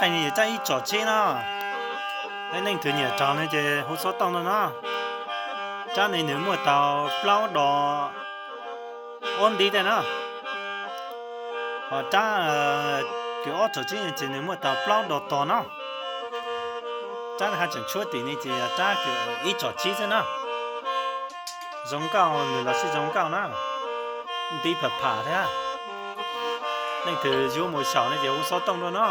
Qe no yog rab ib tsom tsib no. Leej twg nyiam raug no ces hu xov tooj no no. Rab no nws muaj tau plaub dos ob ntiv tej no. Ho rab kws ob tsom tsib no ces nws muaj tau plaub dos tos no. Rab haj tseem tshuab tim no ces yog rab kws ib tsom tsib xwb na. Zoo nkauj, nws los sib zoo nkauj na. Ntiv pham pham thiab. Leej twg yuav mus xyaum no ces hu xov tooj dua no.